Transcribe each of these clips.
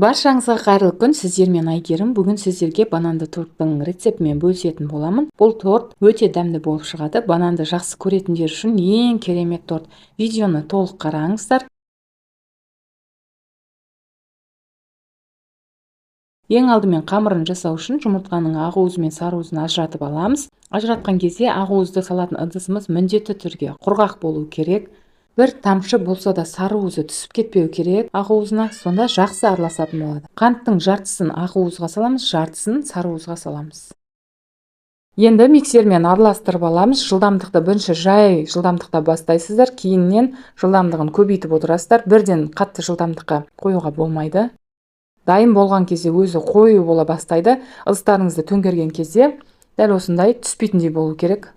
Баршаңызға қайырлы күн, сіздермен Айгерім. Бүгін сіздерге бананды торттың рецептімен бөлісетін боламын. Бұл торт өте дәмді болып шығады. Бананды жақсы көретіндер үшін ең керемет торт. Видеоны толық қараңыздар. Ең алдымен қамырын жасау үшін жұмыртқаның ақуызы мен сарыуызын ажыратып аламыз. Ажыратқан кезде ақуызды салатын ыдысымыз міндетті түрде құрғақ болу керек. Бір тамшы болса да сарыуызы түсіп кетпеу керек ақуызына, сонда жақсы араласатын болады. Қанттың жартысын ақуызға саламыз, жартысын сарыуызға саламыз. Енді миксермен араластырып аламыз. Жылдамдықты бірінші жай жылдамдықта бастайсыздар, кейіннен жылдамдығын көбейтіп отырасыздар. Бірден қатты жылдамдыққа қоюға болмайды. Дайын болған кезде өзі қою бола бастайды. Ыдыстарыңызды төңкерген кезде дәл осындай түспейтіндей болу керек.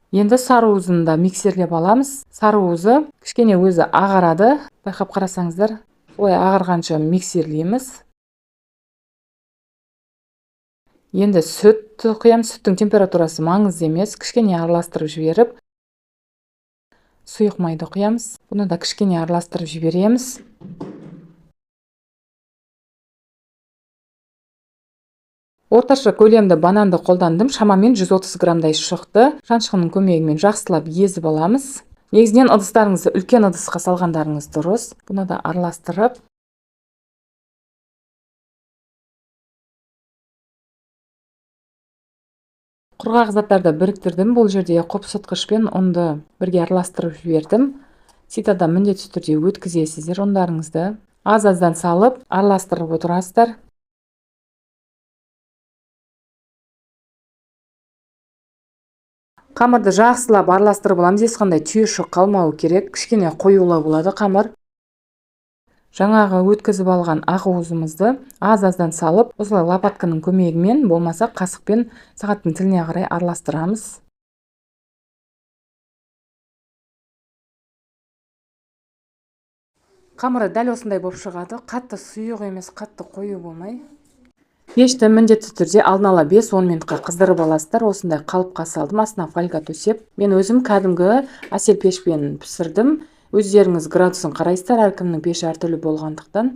Енді сарыуызын да миксерлеп аламыз. Сарыуызы кішкене өзі ағарады. Байқап қарасаңыздар, солай ағарғанша миксерлейміз. Енді сүтті құямыз. Сүттің температурасы маңызды емес. Кішкене араластырып жіберіп, сұйық майды құямыз. Бұны да кішкене араластырып жібереміз. Орташа көлемді бананды қолдандым, шамамен 130 граммдай шықты. Шаншқының көмегімен жақсылап езіп аламыз. Негізінен ыдыстарыңызды үлкен ыдысқа салғандарыңыз дұрыс. Бұны да араластырып, құрғақ заттарды біріктірдім. Бұл жерде қопсытқыш пен ұнды бірге араластырып жібердім. Ситада міндетті түрде өткізесіздер ұндарыңызды. Аз-аздан салып араластырып отырасыздар. Қамырды жақсылап араластырып аламыз, ешқандай түйіршік қалмауы керек. Кішкене қоюлау болады қамыр. Жаңағы өткізіп алған ақуызымызды аз-аздан салып, осылай лопатканың көмегімен, болмаса қасықпен сағаттың тіліне қарай араластырамыз. Қамыры дәл осындай болып шығады. Қатты сұйық емес, қатты қою болмай. Пешті міндетті түрде алдын ала 5-10 минутқа қыздырып аласыздар. Осындай қалыпқа салдым, астына фольга төсеп. Мен өзім кәдімгі әсел пешпен пісірдім. Өздеріңіз градусын қарайсыздар, әркімнің пеші әртүрлі болғандықтан.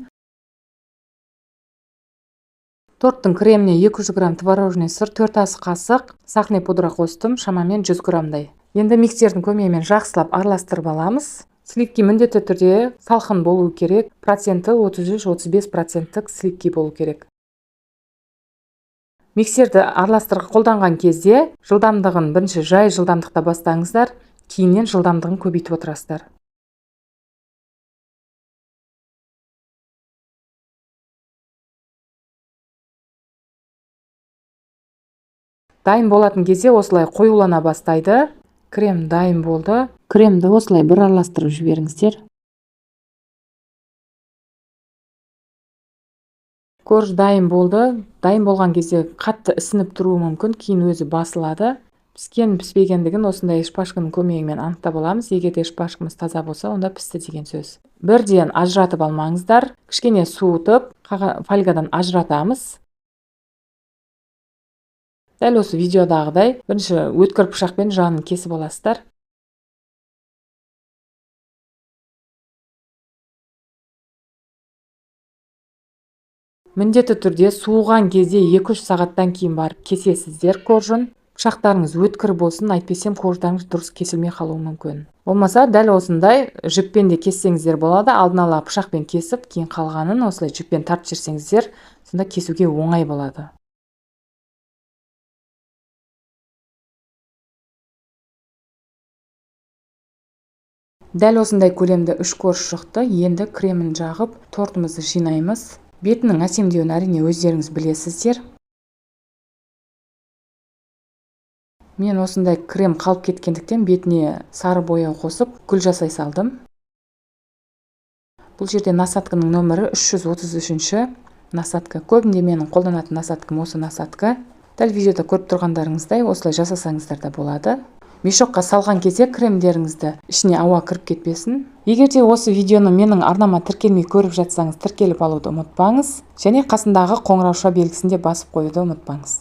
Торттың креміне 200 грамм творожный сыр, 4 ас қасық сахарный пудра қостым, шамамен 100 граммдай. Енді миксердің көмегімен жақсылап араластырып аламыз. Сливки міндетті түрде салқын болу керек. Проценті 33-35 проценттік сливки болу керек. Миксерді араластырып қолданған кезде жылдамдығын бірінші жай жылдамдықта бастаңыздар, кейіннен жылдамдығын көбейтіп отырасыздар. Дайын болатын кезде осылай қоюлана бастайды. Крем дайын болды. Кремді осылай бір араластырып жіберіңіздер. Корж дайын болды. Дайын болған кезде қатты ісініп тұруы мүмкін, кейін өзі басылады. Піскен піспегендігін осындай шпажканың көмегімен анықтап аламыз. Егер де шпажкамыз таза болса, онда пісті деген сөз. Бірден ажыратып алмаңыздар. Кішкене суытып, фольгадан ажыратамыз. Дәл осы видеодағыдай бірінші өткір пышақпен жанын кесіп аласыздар. Міндетті түрде суыған кезде 2-3 сағаттан кейін барып кесесіздер коржын. Пышақтарыңыз өткір болсын, әйтпесем корждарыңыз дұрыс кесілмей қалуы мүмкін. Болмаса дәл осындай жіппен де кессеңіздер болады. Алдын ала пышақпен кесіп, кейін қалғанын осылай жіппен тартып жіберсеңіздер, сонда кесуге оңай болады. Дәл осындай көлемді 3 корж шықты. Енді кремін жағып, тортымызды жинаймыз. Бетінің әсемдеуін әрине өздеріңіз білесіздер. Мен осындай крем қалып кеткендіктен бетіне сары бояу қосып, гүл жасай салдым. Бұл жерде насадканың нөмірі 333-ші насадка. Көбінде менің қолданатын насадкам осы насадка. Дәл видеода көріп тұрғандарыңыздай осылай жасасаңыздар да болады. Мешокқа салған кезде кремдеріңізді ішіне ауа кіріп кетпесін. Егер де осы видеоны менің арнама тіркелмей көріп жатсаңыз, тіркеліп алуды ұмытпаңыз. Және қасындағы қоңырауша белгісін де басып қоюды ұмытпаңыз.